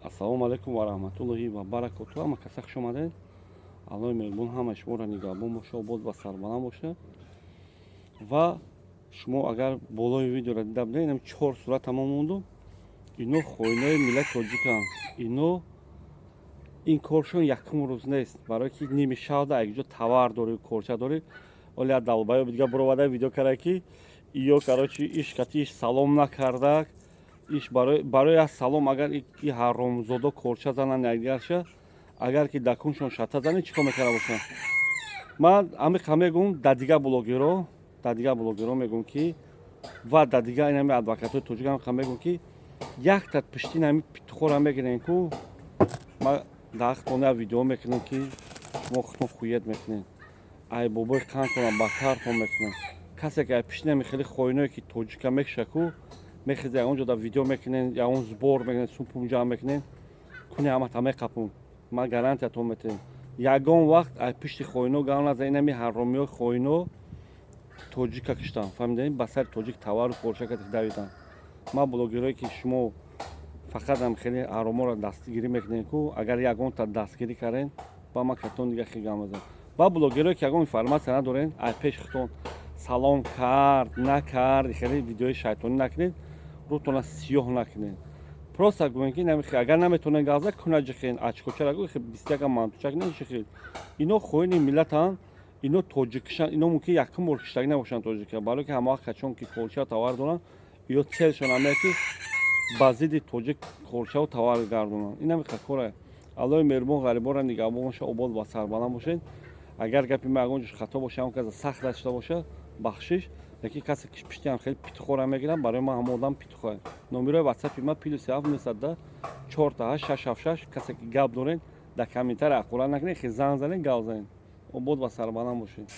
Ассалому алайкум ва раҳматуллоҳи ва баракоту. Ҳама каса хуш омадед. Аллоҳи меҳрубон ҳамаи шуморо нигаҳбон боша, обод ва сарбаланд боша. Ва шумо агар болои видеоро дида будед, инам чор сурат тамом монду. Ино хоинои миллати тоҷиканд. Ино ин коршон якум рӯз нест, барое ки ними шавда якҷо товар дорӣ, корча дорӣ. Оли як долбоёб дига буровада видео кара, ки ё, короче, иш кати иш салом накардак. Иш барои як салом, агар и ҳаромзодо корча зананд якдигарша, агар ки дакуншон шата занед, чӣ кор мекарда бошанд? Ман амиқа мегӯм, да дигар блогеро мегӯм, ки ва да дигар инами адвокатҳои тоҷик амиқа мегӯм, ки якта пишти нами питухора мегирен ку, ма дар ҳақтон як видео мекунам, ки шумо худтон хует мекунед, ай бобои қандтона баттартон мекунам. Касе ки ай пишти нами хеле хоиное, ки тоҷика мекуша ку, мехеза, ягон ҷо да видео мекунен, ягон сбор мекунен, сумпум ҷамъ мекунен, куни ҳамата меқапум. Ман гарантиятон метиҳем, ягон вақт ай пишти хоино гап назан. Инами ҳаромиҳои хоино тоҷика киштан, фаҳмидем, ба сари тоҷик товару корча кати давидан. Ман блогерое, ки шумо фақат ам хеле ҳароморо дастгирӣ мекунем ку, агар ягонта дастгирӣ карден, ба ман катон дига хел гап мезанам. Ба блогерое, ки ягон информатсия надорен, ай пеши худтон салом кард накард, хеле видеои шайтонӣ накунед, рӯтона сиёҳ накунед. Просто гӯем, ки агар наметавонед гап зад, куна ҷихен ачкочара гӯ, 21 мантучак нешихед. Ино хоини миллатанд, ино тоҷикишанд. Ино мумкин якум бор киштагӣ набошанд тоҷика, барое ки ҳама вақт качон ки корча товар доранд, ё целшон ҳамае, ки ба зидди тоҷик корчаву товар гардонанд. Ин ҳами кора. Аллоҳи меҳрубон ғарибонро нигаҳбон боша, обод ва сарбаланд бошед. Агар гапи ман ягон ҷош хато боша, ягон каса сахт дашта боша, бахшиш. Лекин касе ки пиштиам хеле питухора мегирам, барои ман ҳама одам питухоя. Номерои ватсапи ман +7 910 486 76. Касе ки гап доред, дар комментария аққурат накунед, хе занг занед, гап занед. Обод ва сарбаланд бошед.